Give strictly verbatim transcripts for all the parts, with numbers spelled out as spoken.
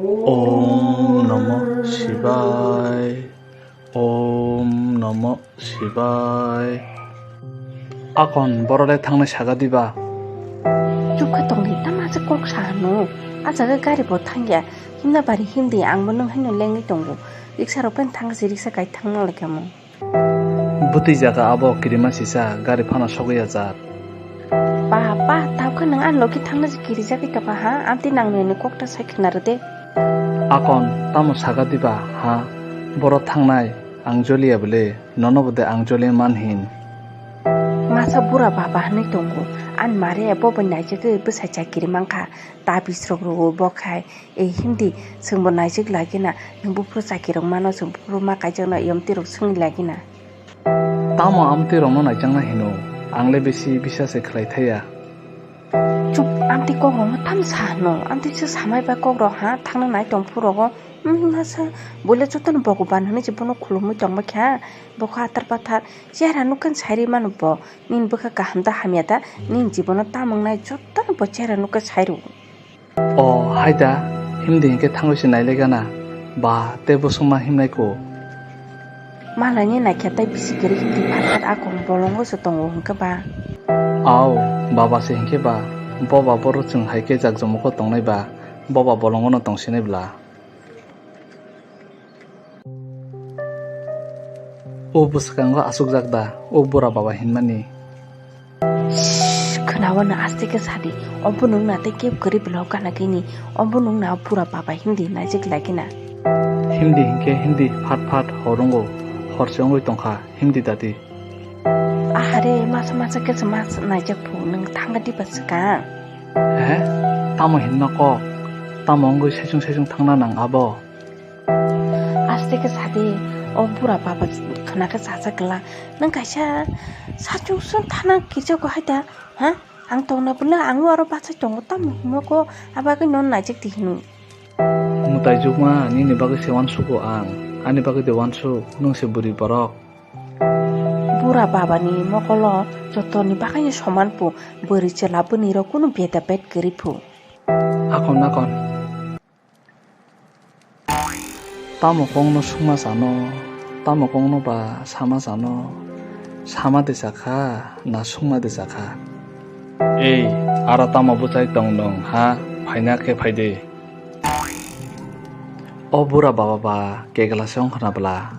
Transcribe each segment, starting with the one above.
Om Namo Shivaya. Om Namo Shivaya. Akon, borok le thangnai saga diba? Chukha tongdi, tama se kok sa hano. A jaga gari bo thangya. Himna bari himdi, ang bo nwng haino lengwi tongo. Riksa rok pen thang si, riksa kai thangna lai kamo. Bwtwi jaga abo kirima sisa, gari phano sogwi ya jat. Pa, pa, tabukhe nwng ani logi thangna se kirijagwi tongkha ha? Amtwi nangni ani kokta sai khna rwde. Akon, tamo saga diba ha? Boro thangnai, ang joliya bwle, nono bo de ang joliya man hin. Masa bura baba hinwi tongo, ani mare bo bai naijagwi bwsai chakiri mankha, tabis rok rwo bo khai, e himdi, chwngbo naijak lagina, nwng buphuru chakirok mano, chwng buphuru ma kaijakno yomtwi rok swngwi lagina. Tamo amtwi rokno naijakna hino, ang le bisi bisa se khlai thaya. Chup, amtwi kok rokno tamo sa hano, amtwi se samai ba kok rok ha, thangna nai tong phurogo, hmm, masa, bole jotono Bhogoban hinwi se bono khulumwi tongma kha, bokha athar pathar, chehra nukhan sairi mano bo, nini bwkha kaham da hamya da, nini jibono tamo wngnai jotono bo chehra nukha sairu. O, hai da, himdi hinkhe thangwi se nailai gana. Ba, tei bwswkma himnai kho. Malaini naikhe tei bisi kwrwi himdi phat phat a kok bolongo se tongo hinkhe ba. Au, baba se hinkhe ba, boba boro chwng hai khe jak jomoko tongnai ba, boba bolongono tongsinai bla. O bwskango asukjak da, o bura baba hinmani. Shh, khwnao no aste khe sadi. Obo nwng na tei kebo kwrwi bwlao gana khe ni. Obo nwng na bura baba himdi naijak lagina. Himdi hinkhe himdi phat phat hor wngo. Hor se wngwi tongkha, himdi dadi. Ahare, masa masa khe se mas naijak phu, nwng thangna diba swkang. He? Tamo hinma kok? Tamo wngwi saichung saichung thangna nang abo? Aste khe sadi, o bura baba khwna khe chacha kwla. Nwng kaisa sachung sung thana kijago hai da, ha? Ang tongna bwle, ang o aro bachai tongo, tamo himo kho, abagwi non naijak di hino. Mwtai jukma, nini bagwi se uansugo ang, ani bagwi de uansuk, nwng se bwrwi borok. Bura babani mokolo jotoni bagwi soman phu, bwrwi chwla bwrwi rok kunu beda bed kwrwi phu. Akon, akon. Tamo kongno sungma sano, tamo kongno ba sama sano, sama de sakha, na sungma de sakha? Ei, aro tamo bwchai tong nwng ha, phaina khe phai de. O bura baba ba kegla se wngkhana bwla,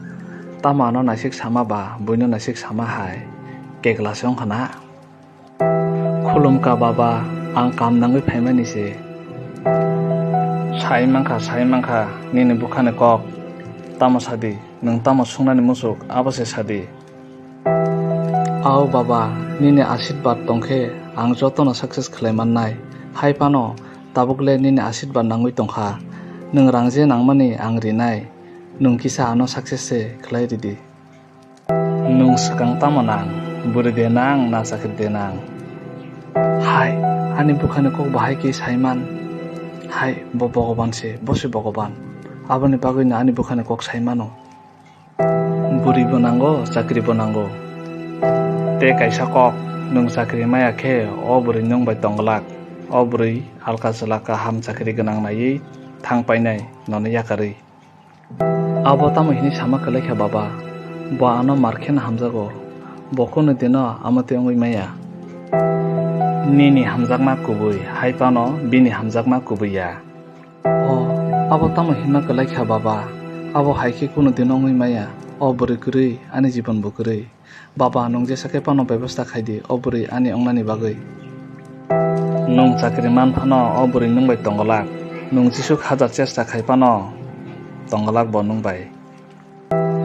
tamo ano naisik sama ba, buino naisik sama hai, kegla se wngkhana. Khulumkha baba, ang kam nangwi phaimani se. Sai mankha, sai mankha, nini bwkhani kok. Tamo sadi, nwng tamo sungnani muchuk, abo se sadi. Ao baba, nini asirwad tongkhe ang jotono success khlai mannai. Hai phano tabukle nini asirwad nangwi tongkha. Nwng rang je nangmani ang rinai. Nwng kisa ano success se khlai ridi. Nwng swkang tamo nang? Bwrwi de nang na chakri de nang? Hai, ani bwkhani kok bahai khe saiman. Hai, bo Bhogoban se, bo se Bhogoban. Aboni bagwino ani bwkhani kok saimano. Bwrwi bo nango, chakri bo nango. Tei kaisa kok, nwng chakri maya khe o bwrwi nwng bai tong glak. O bwrwi alka chwla kaham chakri gwnang naiwi thang painai, nono yakarwi. Abo tamo hwnwi sama kwlai kha baba? Bo ano mar kheno hamjago. Bo kunu dino amo tei wngwi maya. Nini hamjakma kubui, hai phano bini hamjakma kubui ya. O, abo tamo hwnma kwlai kha baba? Abo hai khe kunu dino wngwi maya. O bwrwi kwrwi, ani jibon bo kwrwi. Baba, nwng jesa khe phano bebosta khai di, o bwrwi ani wngnani bagwi. Nwng chakri man phano o bwrwi nwng bai tong glak. Nwng jesuk hajar chesta khai phano tong glak bo nwng bai.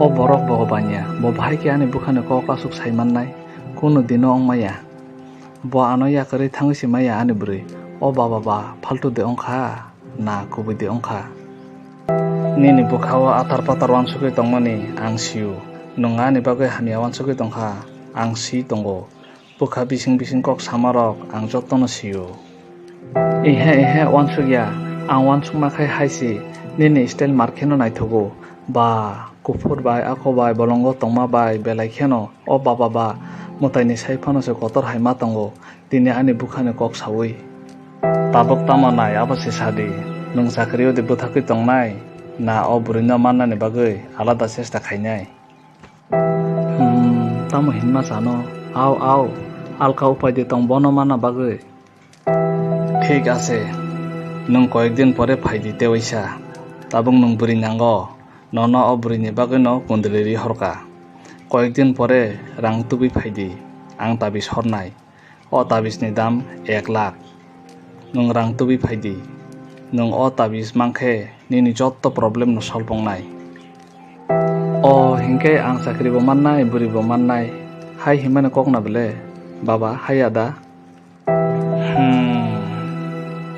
O borok Bhogoban ya, bo bahai khe ani bwkhani kok aswk sai mannai, kunu dino wng maya. Bo ano yakarwi thangwi se maya ani bwrwi. O baba ba, phaltu de wng kha. Na kubui de wng kha. Nini bwkha-o athar pathar uansugwi tongmani ang sio. Nwng ani bagwi hamya uansugwi tong kha, ang si tongo. Bwkha bising bising kok samarok ang jotono sio. Ehe, ehe, uansuk ya. Ang uansukma khai hai se nini style mar kheno naithogo. Ba, kuphur bai, ako bai, bolongo tongma bai, belai kheno. O baba ba, mwtaini sai phano se kotor hai ma tongo. Tini ani bwkhani kok saui. Tabuk tamo nai, abo se sadi. Nwng chakri o de bwthakwi tongnai, na o bwrwino mannani bagwi alada chesta khainai? Hmm, tamo hinma sano? Ao, ao, alka upai de tong bono manna bagwi. Thik ase, nwng koyekdin pore phaidi tewaisa. Tabuk nwng bwrwi nango, nono o bwrwini bagwino kunduli ri horka. Koyekdin pore rang tubui phaidi, ang tabis hornai. O tabisni dam ek lakh. Nwng rang tubui phaidi. Nwng o tabis mankhe nini jotto problem no solve wngnai. O hinkhe ang chakri bo mannai, bwrwi bo mannai. Hai hinmani kok na bele, baba, hai ada? Hmm.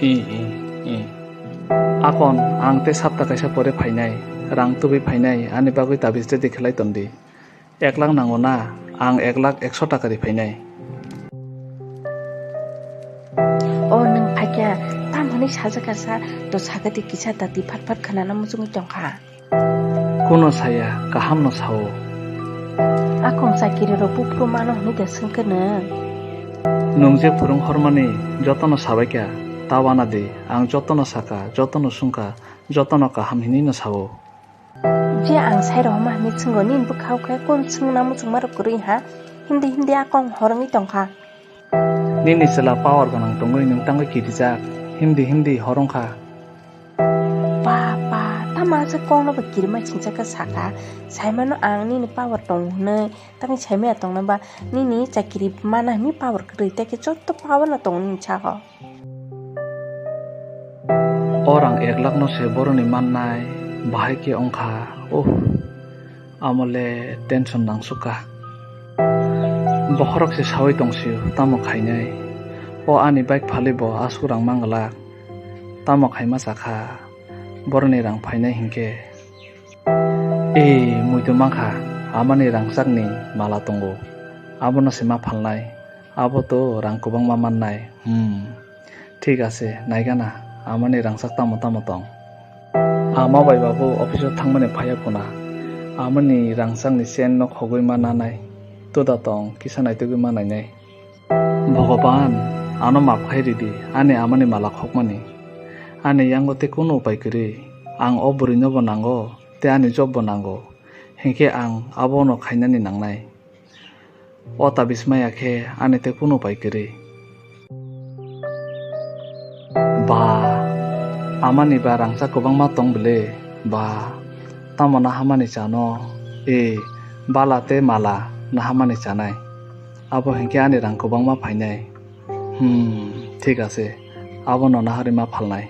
I, i, i. Akon, ang tei sapta kaisa pore phainai. Rang tubui phainai, ani bagwi tabis ready khlai tondi. Ek lakh nango na? Ang ek lakh ekso taka ri phainai. O nwng phaikha, tamo hwnwi sajak kha sa, to sagati kisa dati phat phat khwnana muchungwi tongkha. Kuno saya, kahamno sao. Akong chakiri rok buphuru mano hwnwi da swngkhe nwng? Nwng je phwrwng hormani jotono sabaikha, ta wana di, ang jotono sakha, jotono swngkha, jotono kaham hinwino sao. Je ang sai rohorma hinwi swngo, nini bwkhao khe kun swngna muchungmarok kwrwi ha? Himdi himdi a kong hor wngwi tongkha. Nini chwla power gwnang tongwi nwng tangwi kirijak, himdi himdi hor wngkha. Ba, ba, tamo aswk kokno bo kirima singcha khe sakha, saimano ang nini power tongo hwnwi, tamni saimaya tongna ba nini chakiri mana hwnwi power kwrwi, tei khe joto power no tongo nini sago. O rang ek lakh no se boroni mannai, bahai khe wngkha, uff, amo le tension nangsukha. Bokhorok se saui tongsio, tamo khainai? O ani bike phalwi bo aswk rang manglak, tamo khaima sakha, boroni rang phainai hinkhe. E, muitu mankha, amani rangchakni mala tongo, abono se ma phalnai, abo to rang kwbangma mannai, hmm. Thik ase, naigana, amani rangchak tamo tamo tong. Ama bai babu office o thangmani phaiya khuna, amani rangchakni chain no khogwi ma nanai, toda tong, kisa naitugwi ma nainai. Bhogoban, ano map khai ridi, ani amani mala khokmani. Ani yango tei kunu upai kwrwi, ang o bwrwino bo nango, tei ani job bo nango, hinkhe ang abono khainani nangnai. O tabis maya khe ani tei kunu upai kwrwi. Ba, amani ba rangchak kwbangma tong bwle, ba, tamo nahamani chano, e, bala tei mala nahamani chanai. Abo hinkhe ani rang kwbangma phainai. Hmm, thik ase, abono naharwi ma phalnai.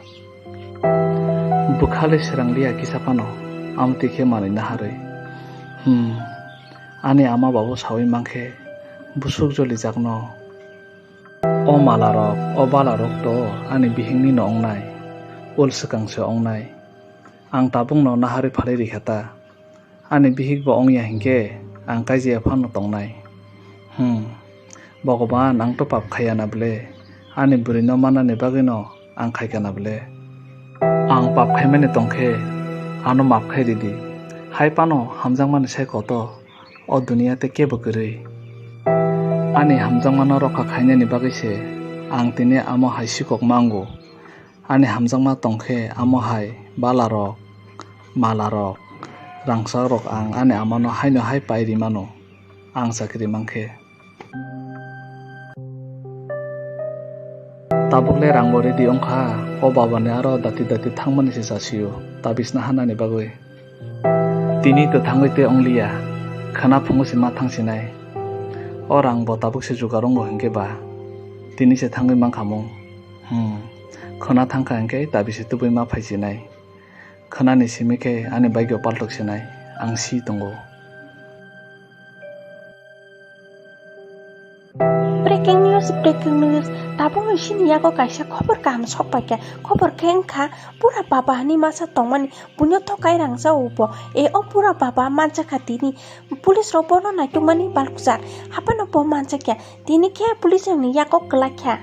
Bwkhali srang liya kisa phano, amtwi khe manwi naharwi. Hmm, ani ama babu saui mankhe, busuk jolijakno. O malarok, o balarok to ani bihikni no wngnai, ul swkang se wngnai. Ang tabukno naharwi phalwi rikha ta. Ani bihik bo wngya hinkhe ang kaijaya phano tongnai. Hmm, Bhogoban, ang to pap khaiya na bwle, ani bwrwino manani bagwino ang khaikha na bwle. Ang pap khaimani tongkhe ano map khai ridi. Hai phano hamjakmani sai kotor o duniya tei kebo kwrwi. Ani hamjakmano rokha khainani bagwi se ang tini amo hai sikok mango. Ani hamjakma tongkhe amo hai balarok, malarok, rangchakrok ang ani amano haino hai pai ri mano, ang chakri mankhe. Tabuk le rangbo ready wngkha, o babani aro dati dati thangmani se chasio, tabisna hanani bagwi. Tini to thangwi tei wngliya, khwna phungo se ma thangsinai. O rang bo tabuk se jugar wngo hinkhe ba, tini se thangwi mankha mung. Hmm, khwna thangkha hinkhe tabi se tubui ma phaisinai. Khwnani simi khe ani bike o paltok sinai, ang si tongo. Breaking news, breaking news. Tabukni sini yago kaisa khobor kaham sokpaikha. Khobor khe wngkha, bura baba hani masa tongmani, buino thokai rangsa ubo. E o bura baba manjakha tini. Police rok bono naitukmani balkujak. Haphano bo manjakya. Tini khe police rokni yago kwlakya.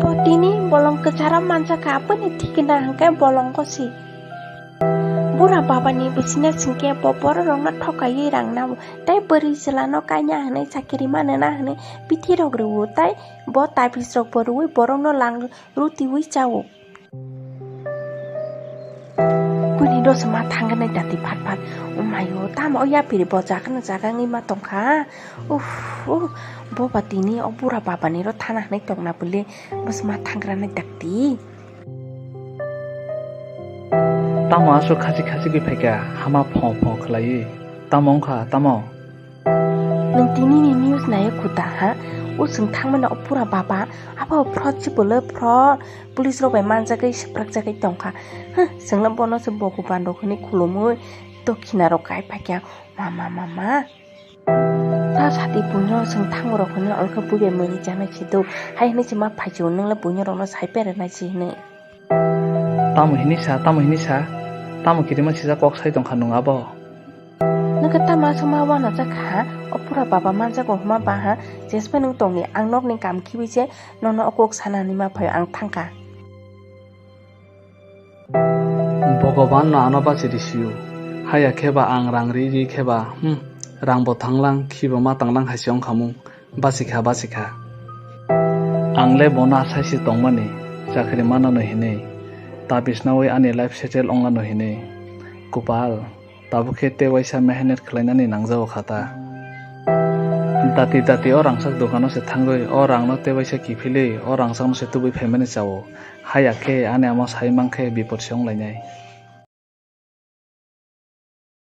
Bo tini bolong kwcharo manjakha, aboni thikna hwnkhe bolongo si. Bura babani bisina singkhe bo bororokno thokaiwi rang nao, tei bwrwi chwlano kaina hwnwi chakiri manana hwnwi bithirok rwo, tei bo tabisrokbo rwui borokno lang rutiui chao. Lo se ma thangkha nai dati phat phat. O mayo, tamo o yapiri bo jaga na jaga wngwi ma tongkha. Uff, uh, bo ba tini o bura baba ni ro thana hinwi tongna bwle. Bo se ma thangkha nai dati. Tamo aswk khasi khasi gwi phaikha, hama pho pho khlaiwi. Tamo wngkha, tamo? Nwng tini ni news naiya kuda ha? O chwng thangmani o pura baba, abo phrot si bwle phrot, police rok bai manjagwi swprakjagwi tongkha. Huh, chwngno bono se bogoban rok hinwi khulumwi dokhina rok kai phaikha, mama, mama. Ta sati puino chwng thango rok hinwi olkha bui bai mwnwi chanai si do, hai hinwi se ma phaichu, nwng le puino rokno sai pera nai si hinwi. Tamo hinwi sa, tamo hinwi sa, tamo kirima sijak kok sai tongkha nwng abo? Nwng khe tamo aswk ma uanajak kha, o pura baba manjago hwnma ba ha, jespe nwng tongni ang nokni kam khibi se nono o kok sanani ma phaio ang thangkha. Bhogoban no ano bachiri sio, haya khe ba ang rang ri ri khe ba, hmm, rang bo thanglang, khi bo ma tanglang hai se wngkha mung. Basikha, basikha. Ang le bono asai se tongmani, chakri manano hinwi, ta bisnawi ani life settle wnglano hinwi. Kupal, tabuk khe tei waisa mehenet khlainani nangjago kha ta. Dati dati o rangchak dukano se thangwi, o rangno tei waisa kiphilwi, o rangchakno se tubui phaimani chao. Haya khe ani ama sai mankhe bipot se wnglainai.